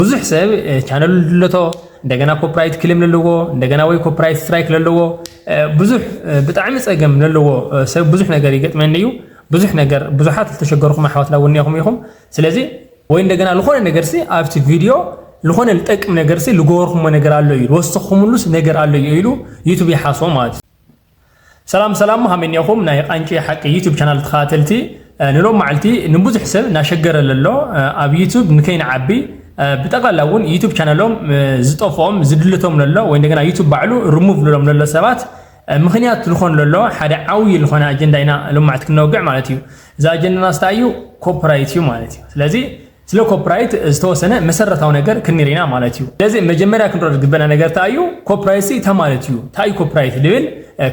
ብዙሕ ሰብ ቻነሉ ድለቶ እንደገና ኮፕራይት ክሌም ለለዎ እንደገና ወይ ኮፕራይት ስትራይክ ለለዎ ብዙሕ ብጣዕሚ ፀገም ለለዎ ሰብ ብዙሕ ነገር ይገጥመኒ እዩ። ብዙሕ ነገር ብዙሓት ዝተሸገርኩም ኣሕዋትና እውን ኢኹም ኢኹም። ስለዚ ወይ እንደገና ዝኾነ ነገር ሲ ኣብቲ ቪድዮ ዝኾነ ልጠቅም ነገር ሲ ልገበርኩሞ ነገር ኣሎ እዩ ልወሰኹምሉስ ነገር ኣሎ እዩ ኢሉ ዩቱብ ይሓስቦ ማለት እዩ። ሰላም ሰላም ሃመኒኹም ናይ ቃንጭ ሓቂ ዩቱብ ቻናል ተኸታተልቲ። ንሎም መዓልቲ ንብዙሕ ሰብ እናሸገረ ለሎ ኣብ ዩቱብ ንከይንዓቢ ብጠቕላላ እውን ዩቱብ ቻነሎም ዝጠፍኦም ዝድልቶም ለሎ ወይ እንደገና ዩቱብ ባዕሉ ርሙቭ ልሎም ለሎ ሰባት ምክንያት ዝኾን ለሎ ሓደ ዓብዪ ዝኾነ ኣጀንዳ ኢና ሎም መዓልቲ ክነወግዕ ማለት እዩ። እዚ ኣጀንዳና ስታይ እዩ ኮፕራይት እዩ ማለት እዩ። ስለዚ ስለ ኮፕራይት ዝተወሰነ መሰረታዊ ነገር ክንሪና ማለት እዩ። ስለዚ መጀመርያ ክንረዶ ዝግበና ነገር እንታይ እዩ? ኮፕራይት እንታይ ማለት እዩ? እንታይ እዩ ኮፕራይት ዝብል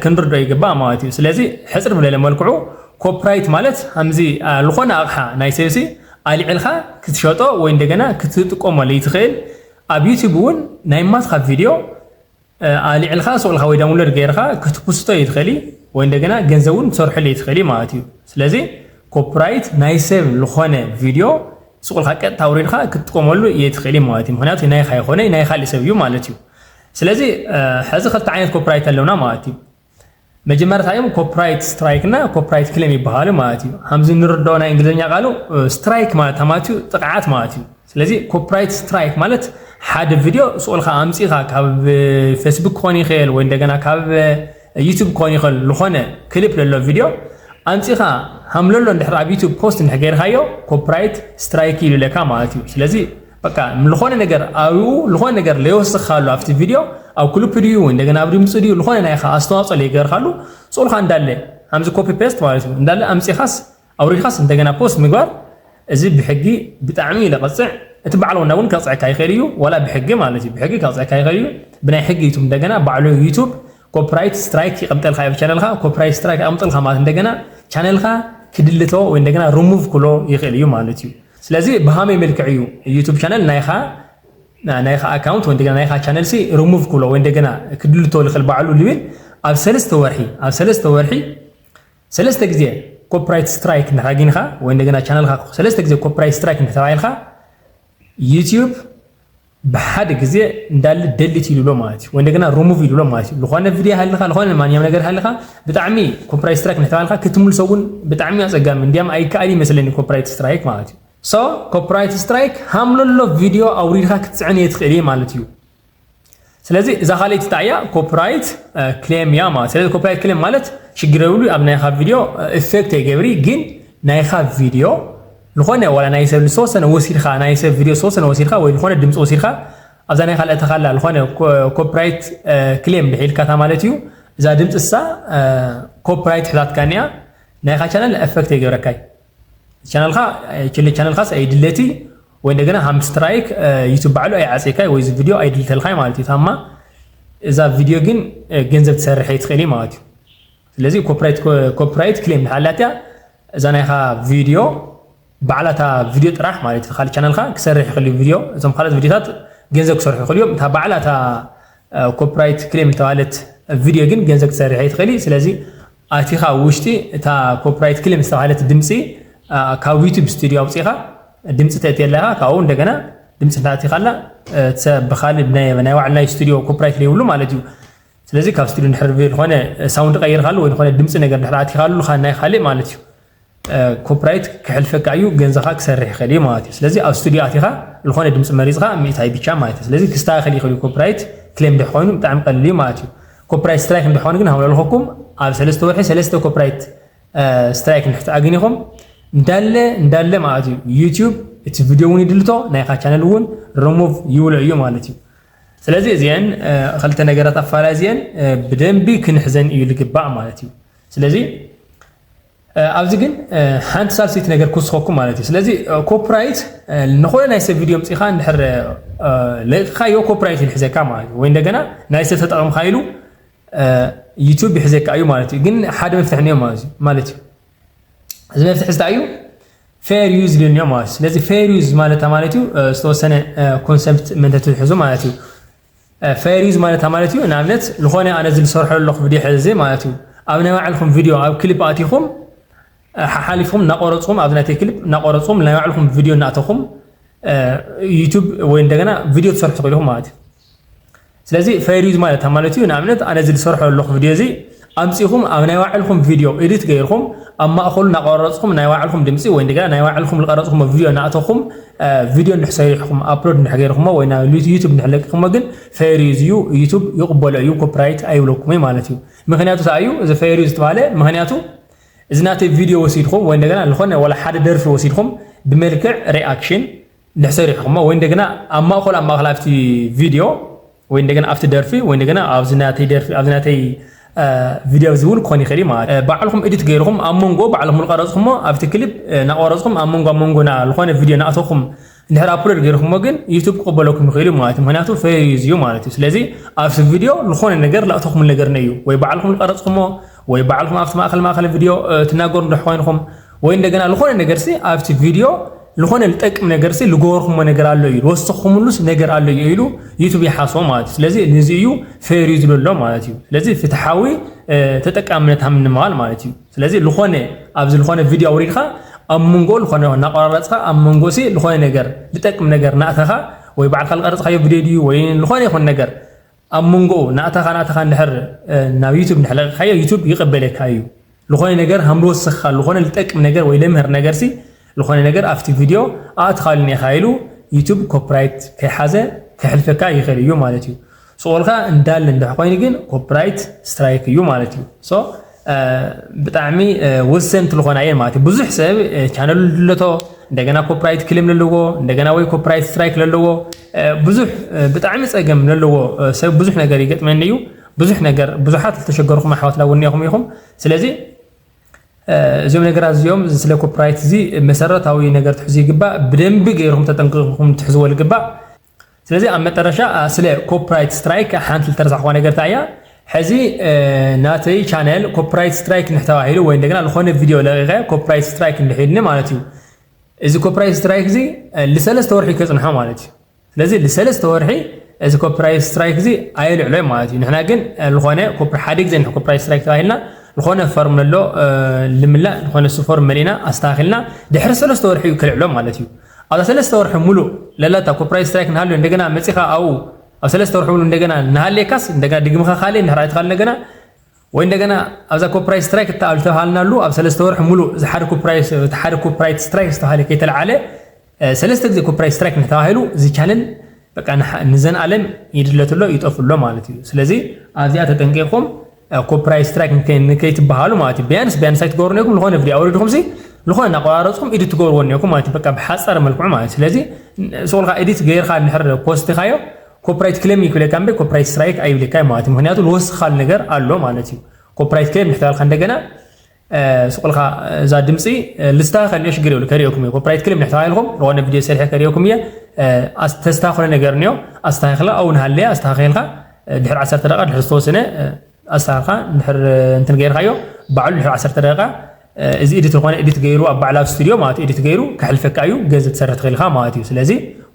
ክንርዶ ይግባእ ማለት እዩ። ስለዚ ሕፅር ብለለ መልክዑ ኮፕራይት ማለት ከምዚ ዝኾነ ኣቕሓ ናይ ሰብሲ ኣልዕልካ ክትሸጦ ወይ እንደገና ክትጥቀመሉ ይትኽእል። ኣብ ዩቱብ እውን ናይ ማትካ ቪድዮ ኣልዕልካ ስቕልካ ወይ ዳውንሎድ ገይርካ ክትፕስቶ ይትኽእል ወይ እንደገና ገንዘብ እውን ትሰርሐሉ ይትኽእል ማለት እዩ። ስለዚ ኮፕራይት ናይ ሰብ ዝኾነ ቪድዮ ስቕልካ ቀጥታ ኣውሪድካ ክትጥቀመሉ እየ ትኽእል ማለት እዩ። ምክንያቱ ናይ ካይ ኾነ ናይ ካልእ ሰብ እዩ ማለት እዩ። ስለዚ ሕዚ ክልተ ዓይነት ኮፕራይት ኣለውና ማለት እዩ። መጀመርታ እዮም ኮፕራይት ስትራይክ እና ኮፕራይት ክሌም ይበሃሉ ማለት እዩ። ከምዚ ንርድኦ ናይ እንግሊዝኛ ቃሉ ስትራይክ ማለት ማለት እዩ ጥቕዓት ማለት እዩ። ስለዚ ኮፕራይት ስትራይክ ማለት ሓደ ቪድዮ ስቕልካ ኣምፂኻ ካብ ፌስቡክ ክኾን ይኽእል ወይ እንደገና ካብ ዩቱብ ክኾን ይኽእል ዝኾነ ክሊፕ ለሎ ቪድዮ ኣምፂኻ ሃምለሎ እንድሕር ኣብ ዩቱብ ፖስት እንድሕር ገይርካዮ ኮፕራይት ስትራይክ ይልለካ ማለት እዩ። ስለዚ በቃ ዝኾነ ነገር ኣብኡ ዝኾነ ነገር ለይወስኻሉ ኣብቲ ቪድዮ ኣብ ክሊፕ ድዩ ወይ እንደገና ኣብ ድምፂ ድዩ ዝኾነ ናይ ኣስተዋፅኦ ለይገርካሉ ስቕልካ እንዳለ ከምዚ ኮፒ ፔስት ማለት እዩ እንዳለ ኣምፂኻስ ኣውሪድካስ እንደገና ፖስት ምግባር እዚ ብሕጊ ብጣዕሚ እዩ ለቐፅዕ። እቲ በዓል ወና እውን ከቕፅዐካ ይኽእል እዩ ዋላ ብሕጊ ማለት እዩ ብሕጊ ከቕፅዐካ ይኽእል እዩ። ብናይ ሕጊ ዩቱብ እንደገና ባዕሉ ዩቱብ ኮፕራይት ስትራይክ ይቐምጠልካ ኣብ ቻነልካ ኮፕራይት ስትራይክ ኣቕምጠልካ ማለት እንደገና ቻነልካ ክድልቶ ወይ እንደገና ርሙቭ ክሎ ይኽእል እዩ ማለት እዩ። ስለዚ ብሃመይ መልክዕ እዩ ዩቱብ ቻነል ናይኻ ናይኻ ኣካውንት ወይ እንደገና ናይኻ ቻነል ሲ ርሙቭ ክሎ ወይ እንደገና ክድልቶ ልኽእል ባዕሉ ልብል ኣብ ሰለስተ ወርሒ ኣብ ሰለስተ ወርሒ ሰለስተ ግዜ ኮፕራይት ስትራይክ እንድሕር ኣግኝኻ ወይ እንደገና ቻነልካ ሰለስተ ግዜ ኮፕራይት ስትራይክ እንድሕር ተባሂልካ ዩቲዩብ ብሓደ ግዜ እንዳለ ደሊት ኢሉሎ ማለት እዩ ወይ እንደገና ሪሙቭ ኢሉሎ ማለት እዩ። ዝኾነ ቪድዮ ሃልኻ ዝኾነ ማንኛውም ነገር ሃልኻ ብጣዕሚ ኮፕራይት ስትራይክ እንድሕር ተባሂልካ ክትምልሶ እውን ብጣዕሚ ኣፀጋሚ እንዲያም ኣይከኣል ይመስለኒ ኮፕራይት ስትራይክ ማለት እዩ። ሶ ኮፕራይት ስትራይክ ሃምለሎ ቪድዮ ኣውሪድካ ክትፅዕን እየ ትኽእል እየ ማለት እዩ። ስለዚ እዛ ካልኣይቲ እንታይ እያ ኮፕራይት ክሌም እያ ማለት ስለዚ ኮፕራይት ክሌም ማለት ሽግር የብሉ ኣብ ናይካ ቪድዮ ኢፌክት የገብሪ ግን ናይካ ቪድዮ ዝኾነ ዋላ ናይ ሰብ ዝተወሰነ ወሲድካ ናይ ሰብ ቪድዮ ዝተወሰነ ወሲድካ ወይ ዝኾነ ድምፂ ወሲድካ ኣብዛ ናይ ካልኣቲ ካላ ዝኾነ ኮፕራይት ክሌም ድሒልካታ ማለት እዩ። እዛ ድምፂ እሳ ኮፕራይት ሕታትካ እኒያ ናይካ ቻነል ኢፌክት የገብረካይ ቻነልካ ችሊ ቻነልካስ ኣይድለቲ ወይ እንደገና ሃም ስትራይክ ዩቱብ ባዕሉ ኣይዓፀይካይ ወይ እዚ ቪድዮ ኣይድልተልካይ ማለት እዩ ታማ እዛ ቪድዮ ግን ገንዘብ ትሰርሕ ይትኽእል ማለት እዩ። ስለዚ ኮፕራይት ክሌም ንሓላትያ እዛ ናይካ ቪድዮ ባዕላታ ቪድዮ ጥራሕ ማለት እዩ ካልእ ቻነልካ ክሰርሕ ይኽእል ቪድዮ እዞም ካልኦት ቪድዮታት ገንዘብ ክሰርሑ ይኽእል እዮም እታ ባዕላታ ኮፕራይት ክሌም ዝተባሃለት ቪድዮ ግን ገንዘብ ክትሰርሕ ይትኽእል ስለዚ ኣቲኻ ውሽጢ እታ ኮፕራይት ክሌም ዝተባሃለት ድምፂ ካብ ዩቱብ ስቱዲዮ ኣውፅኢኻ ድምፂ ተእትየ ኣለኻ ካብኡ እንደገና ድምፂ እንታእቲኻላ ብካልእ ናይ ባዕሉ ናይ ስቱዲዮ ኮፕራይት ዘይብሉ ማለት እዩ። ስለዚ ካብ ስቱዲዮ ድሕር ዝኾነ ሳውንድ ቀይርካሉ ወይ ዝኾነ ድምፂ ነገር ድሕር ኣቲኻሉ ናይ ካልእ ማለት እዩ ኮፕራይት ክሕልፈካ እዩ ገንዘኻ ክሰርሕ ይኽእል እዩ ማለት እዩ። ስለዚ ኣብ ስቱዲዮ ኣቲኻ ዝኾነ ድምፂ መሪፅኻ ሚእታይ ብቻ ማለት እዩ። ስለዚ ክስተኻኸል ይኽእል እዩ ኮፕራይት ክሌም ድሕር ኮይኑ ብጣዕሚ ቀሊል እዩ ማለት እዩ። ኮፕራይት ስትራይክ እንድሕር ኮይኑ ግን ሃምለልኹኩም ኣብ ሰለስተ ወርሒ ሰለስተ ኮፕራይት ስትራይክ እንድሕር ተኣግኒኹም እንዳለ እንዳለ ማለት እዩ ዩቲዩብ እቲ ቪድዮ እውን ይድልቶ ናይካ ቻነል እውን ሪሙቭ ይብሎ እዩ ማለት እዩ። ስለዚ እዚአን ክልተ ነገራት ኣፋላ እዚአን ብደንቢ ክንሕዘን እዩ ልግባእ ማለት እዩ። ስለዚ ኣብዚ ግን ሓንቲ ሳልሰይቲ ነገር ክውስኸኩም ማለት እዩ። ስለዚ ኮፒራይት ንኾነ ናይ ሰብ ቪድዮ ምፅኢኻ እንድሕር ለቂኻዮ ኮፒራይት ይሕዘካ ማለት እዩ። ወይ እንደገና ናይ ሰብ ተጠቐምካ ኢሉ ዩቱብ ይሕዘካ እዩ ማለት እዩ። ግን ሓደ መፍትሒ እኒኦ ማለት እዩ ማለት እዩ። እዚ መፍትሒ እንታይ እዩ? ፌር ዩዝ ዝብል እኒኦ ማለት እዩ። ስለዚ ፌር ዩዝ ማለት ማለት እዩ ዝተወሰነ ኮንሰፕት ምእንቲ ትሕዙ ማለት እዩ። ፌር ዩዝ ማለት ማለት እዩ ንኣብነት ዝኾነ ኣነ እዚ ዝሰርሖ ኣለኹ ቪድዮ ሕዚ ማለት እዩ ኣብ ናይ ባዕልኹም ቪድዮ ኣብ ክሊፕ ኣቲኹም ሓሓሊፍኩም እናቆረፅኩም ኣብዚ ናተይ ክሊፕ እናቆረፅኩም ናይ ባዕልኹም ቪድዮ እናእተኹም ዩቱብ ወይ እንደገና ቪድዮ ትሰርሑ ትኽእሉ ኢኹም ማለት እዩ። ስለዚ ፌር ዩዝ ማለት እንታይ ማለት እዩ? ንኣብነት ኣነ እዚ ዝሰርሖ ዘለኹ ቪድዮ እዚ ኣምፂኹም ኣብ ናይ ባዕልኹም ቪድዮ ኤዲት ገይርኹም ኣብ ማእኸሉ እናቆራረፅኩም ናይ ባዕልኹም ድምፂ ወይ እንደገና ናይ ባዕልኹም ዝቀረፅኹም ቪድዮ እናእተኹም ቪድዮ እንድሕር ሰሪሕኹም ኣፕሎድ እንድሕር ገይርኹሞ ወይ ናብ ዩቱብ እንድሕር ለቂኹሞ ግን ፌር ዩዝ እዩ፣ ዩቱብ ይቕበሎ እዩ፣ ኮፒራይት ኣይብለኩም እዩ ማለት እዩ። ምክንያቱ እንታይ እዩ እዚ ፌር ዩዝ ዝተባሃለ? ምክንያቱ እዚ ናተይ ቪድዮ ወሲድኩም ወይ እንደገና ዝኾነ ወላ ሓደ ደርፊ ወሲድኩም ብመልክዕ ሪኣክሽን እንድሕር ሰሪሕኹሞ ወይ እንደገና ኣብ ማእኸል ኣብ ማእኸል ኣብቲ ቪድዮ ወይ እንደገና ኣብቲ ደርፊ ወይ እንደገና ኣብዚ ናተይ ደርፊ ኣብዚ ናተይ ቪድዮ እዚ እውን ክኾን ይኽእል እዩ ማለት ባዕልኩም ኤዲት ገይርኹም ኣብ መንጎ ባዕልኩም ዝቀረፅኩሞ ኣብቲ ክሊፕ እናቆረፅኩም ኣብ መንጎ ኣብ መንጎ ዝኾነ ቪድዮ እናእተኹም እንድሕር ኣፕሎድ ገይርኩሞ ግን ዩቱብ ክቕበለኩም ይኽእል እዩ ማለት እዩ። ምክንያቱ ፌር ዩዝ እዩ ማለት እዩ። ስለዚ ኣብቲ ቪድዮ ዝኾነ ነገር ላእተኹም ነገር እዩ ወይ ባዕልኩም ዝቀረፅኩሞ ወይ ባዕልኩም ኣብቲ ማእከል ማእከል ቪድዮ ትናገሩ እንድሕር ኮይንኹም ወይ እንደገና ዝኾነ ነገር ሲ ኣብቲ ቪድዮ ዝኾነ ዝጠቅም ነገር ሲ ዝገበርኩሞ ነገር ኣሎ እዩ ዝወሰኹምሉስ ነገር ኣሎ እዩ ኢሉ ዩቱብ ይሓስቦ ማለት እዩ። ስለዚ ንዚ እዩ ፌር ዩዝ ዝብሎ ማለት እዩ። ስለዚ ፍትሓዊ ተጠቃምነት ሃም ንምባል ማለት እዩ። ስለዚ ዝኾነ ኣብዚ ዝኾነ ቪድዮ ኣውሪድካ ኣብ መንጎ ዝኾነ እናቆራረፅካ ኣብ መንጎ ሲ ዝኾነ ነገር ዝጠቅም ነገር ናእተኻ ወይ ባዕልካ ዝቀረፅካዮ ቪድዮ ድዩ ወይ ዝኾነ ይኹን ነገር ኣብ መንጎ ናእተኻ ናእተኻ እንድሕር ናብ ዩቱብ እንድሕር ለቂኻዮ ዩቱብ ይቕበለካ እዩ። ዝኾነ ነገር ሃም ዝወሰኽካ ዝኾነ ዝጠቅም ነገር ወይ ለምህር ነገር ሲ ዝኾነ ነገር ኣብቲ ቪድዮ ኣእትኻሉ ኔኻ ኢሉ ዩቱብ ኮፒራይት ከይሓዘ ከሕልፈካ ይኽእል እዩ ማለት እዩ። ስቆልካ እንዳለ እንድሕ ኮይኑ ግን ኮፒራይት ስትራይክ እዩ ማለት እዩ። ብጣዕሚ ወሰንቲ ዝኾና እየን ማለት እዩ። ብዙሕ ሰብ ቻነሉ ለቶ እንደገና ኮፒራይት ክሌም ለለዎ እንደገና ወይ ኮፒራይት ስትራይክ ለለዎ ብዙሕ ብጣዕሚ ፀገም ለለዎ ሰብ ብዙሕ ነገር ይገጥመኒ እዩ። ብዙሕ ነገር ብዙሓት ዝተሸገርኩም ኣሕዋትና እውን ኢኹም ኢኹም። ስለዚ እዚኦም ነገራት እዚኦም ስለ ኮፒራይት እዚ መሰረታዊ ነገር ትሕዙ ይግባእ። ብደንቢ ገይርኩም ተጠንቅቕኩም ትሕዝዎ ልግባእ። ስለዚ ኣብ መጠረሻ ስለ ኮፒራይት ስትራይክ ሓንቲ ዝተረሳዕኳ ነገር እንታይ እያ? ሕዚ ናተይ ቻነል ኮፒራይት ስትራይክ ንሕተባሂሉ ወይ እንደገና ዝኾነ ቪድዮ ለቂቐ ኮፒራይት ስትራይክ እንድሒድኒ ማለት እዩ። እዚ ኮፒራይት ስትራይክ እዚ ልሰለስተ ወርሒ ከፅንሖ ማለት እዩ። ስለዚ ልሰለስተ ወርሒ እዚ ኮፒራይት ስትራይክ እዚ ኣየልዕሎ ማለት እዩ። ንሕና ግን ዝኾነ ሓደ ግዜ ኮፒራይት ስትራይክ ተባሂልና ዝኾነ ፎርም ነሎ ልምላእ ዝኾነ ሱ ፎርም መሊእና ኣስተካኪልና ድሕሪ ሰለስተ ወርሒ እዩ ከልዕሎ ማለት እዩ። ኣብዛ ሰለስተ ወርሒ ሙሉእ ለላታ ኮፒራይት ስትራይክ ንሃልዮ እንደገና መፂኻ ኣብኡ ኣብ ሰለስተ ወርሒ ሙሉእ እንደገና ንሃሌካስ እንደገና ድግምኻ ካልእ እንድሕር ኣይትኻል እንደገና ወይ እንደገና ኣብዛ ኮፒራይት ስትራይክ እተኣሉ ተባሃልናሉ ኣብ ሰለስተ ወርሒ ሙሉእ እዚ ሓደ ኮፒራይት ስትራይክ ዝተባሃለ ከይተለዓለ ሰለስተ ግዜ ኮፒራይት ስትራይክ እንተባሂሉ እዚ ቻነል በቃ ንዘን ኣለም ይድለትሎ ይጠፍሎ ማለት እዩ። ስለዚ ኣብዚኣ ተጠንቂቕኩም ኮፒራይት ስትራይክ ንከይትበሃሉ ማለት እዩ። ቢያንስ ቢያንስ ኣይትገብሩ ነኩም ዝኾነ ቪድዮ ኣውሪድኩም ሲ ዝኾነ እናቆራረፅኩም ኢዲት ትገብርዎ ነኩም ማለት እዩ። በቃ ብሓፀረ መልክዑ ማለት ስለዚ ስቁልካ ኢዲት ገይርካ እንድሕር ፖስት ኢኻዮ ኮፒራይት ክሌም ይክብለካ እምበር ኮፒራይት ስትራይክ ኣይብለካ ማለት እዩ። ምክንያቱ ዝወስኻል ነገር ኣሎ ማለት እዩ። ኮፒራይት ክሌም እንድሕር ተባልካ እንደገና ስቁልካ እዛ ድምፂ ልስተካከል እዮ ሽግር የብሉ ከሪኦኩም እየ ኮፒራይት ክሌም እንድሕር ተባሂልኩም ዝኾነ ቪድዮ ሰሪሐ ከሪኦኩም እየ። ተስተካክሎ ነገር እኒዮ ኣስተካክላ ኣው ንሃለየ ኣስተካከልካ ድሕር ዓሰርተ ደቂቃ ድሕር ዝተወሰነ ኣስተካክልካ ድሕር እንትን ገይርካዮ ባዕሉ ድሕር ዓሰርተ ደቂቃ እዚ ኤዲት ዝኾነ ኤዲት ገይሩ ኣብ ባዕላ ስቱዲዮ ማለት ኤዲት ገይሩ ከሕልፈካ እዩ። ገንዘብ ትሰርሕ ትኽእል ኢኻ ማለት እዩ። ስለዚ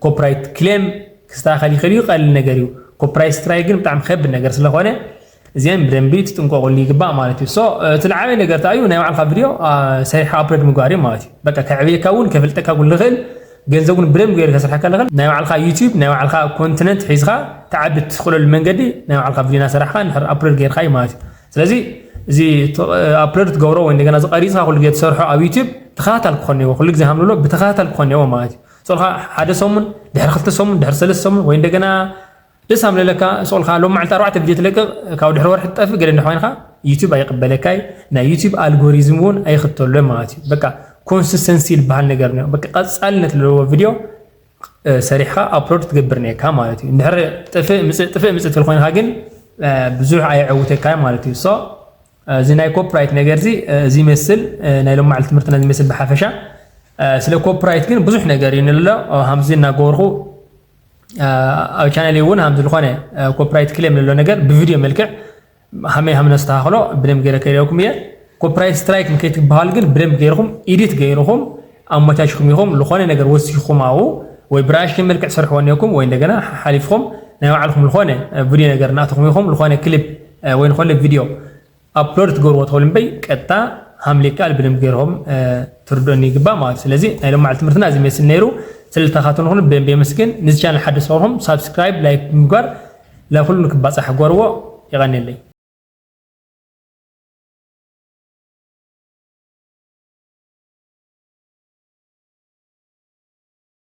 ኮፒራይት ክሌም ክስተካከል ይኽእል እዩ፣ ቀሊል ነገር እዩ። ኮፒራይት ስትራይክ ግን ብጣዕሚ ከብድ ነገር ስለኾነ እዚአን ብደንቢ ትጥንቀቁሉ ይግባእ ማለት እዩ። ሶ እቲ ዝዓበየ ነገር እንታይ እዩ? ናይ ባዕልካ ቪድዮ ሰሪሕካ ኣፕሎድ ምግባር እዩ ማለት እዩ። በቃ ከዕብየካ እውን ከፍልጠካ እውን ልኽእል ገንዘብ እውን ብደንብ ገይሩ ከስርሐካ ልኽእል ናይ ባዕልካ ዩቲዩብ ናይ ባዕልካ ኮንተንት ሒዝካ ተዓቢ ትኽእለሉ መንገዲ ናይ ባዕልካ ቪድዮ እናሰራሕካ እንድሕር ኣፕሎድ ገይርካ እዩ ማለት እዩ። ስለዚ እዚ ኣፕሎድ ትገብሮ ወይ እንደገና ዝቀሪፅካ ኩሉ ግዜ ትሰርሖ ኣብ ዩቲዩብ ተኸታታል ክኾን እዎ ኩሉ ግዜ ሃምልሎ ብተኸታታል ክኾን እዎ ማለት እዩ። ሶልካ ሓደ ሰሙን ድሕሪ ክልተ ሰሙን ድሕሪ ሰለስተ ሰሙን ወይ እንደገና ደስ ኣምለለካ ስቑልካ ሎም መዓልቲ ኣርባዕተ ቪድዮ ትለቅቕ ካብ ድሕሪ ወርሒ ትጠፍእ ገለ እንድሕር ኮይንካ ዩቲዩብ ኣይቕበለካይ ናይ ዩቲዩብ ኣልጎሪዝም እውን ኣይኽተሎ ማለት እዩ። በቃ ኮንሲስተንሲ ዝበሃል ነገር ነው። በቃ ቀጻልነት ዘለዎ ቪድዮ ሰሪሕካ ኣፕሎድ ትገብር ነካ ማለት እዩ። እንድሕር ጥፍእ ምጽእ ጥፍእ ምጽእ ትብል ኮይንካ ግን ብዙሕ ኣየዕውተካ ማለት እዩ። ሶ እዚ ናይ ኮፒራይት ነገር እዚ እዚ ይመስል ናይ ሎም መዓልቲ ትምህርትና እዚ ይመስል ብሓፈሻ። ስለ ኮፒራይት ግን ብዙሕ ነገር እዩ ንሎ ሃምዚ እናገበርኩ ኣብ ቻነል እውን ሃም ዝኾነ ኮፒራይት ክሌም ዘሎ ነገር ብቪድዮ መልክዕ ሃመይ ሃም ነስተካክሎ ብደም ገይረ ከይደኩም እየ። ኮፒራይት ስትራይክ ንከይትበሃል ግን ብደም ገይርኩም ኢዲት ገይርኩም ኣመቻችኩም ኢኹም ዝኾነ ነገር ወሲኹም ኣብኡ ወይ ብራሽን መልክዕ ሰርሕዎ እኒኦኩም ወይ እንደገና ሓሊፍኩም ናይ ባዕልኩም ዝኾነ ቪድዮ ነገር እናእተኹም ኢኹም ዝኾነ ክሊፕ ወይ ዝኾነ ቪድዮ ኣፕሎድ ትገብርዎ ትኽእሉ እምበይ ቀጥታ ሃምሊካ ብደም ገይርኩም ትርድኦኒ ይግባእ ማለት እዩ። ስለዚ ናይ ሎም መዓልቲ ትምህርትና እዚ መስል ነይሩ። ስለተኻተልኩን ብደንብ የመስግን። ንዚ ቻነል ሓደሽ ዝኾንኩም ሳብስክራይብ፣ ላይክ ብምግባር ለኩሉ ክባፃሕ ግበርዎ። የቐንየለይ።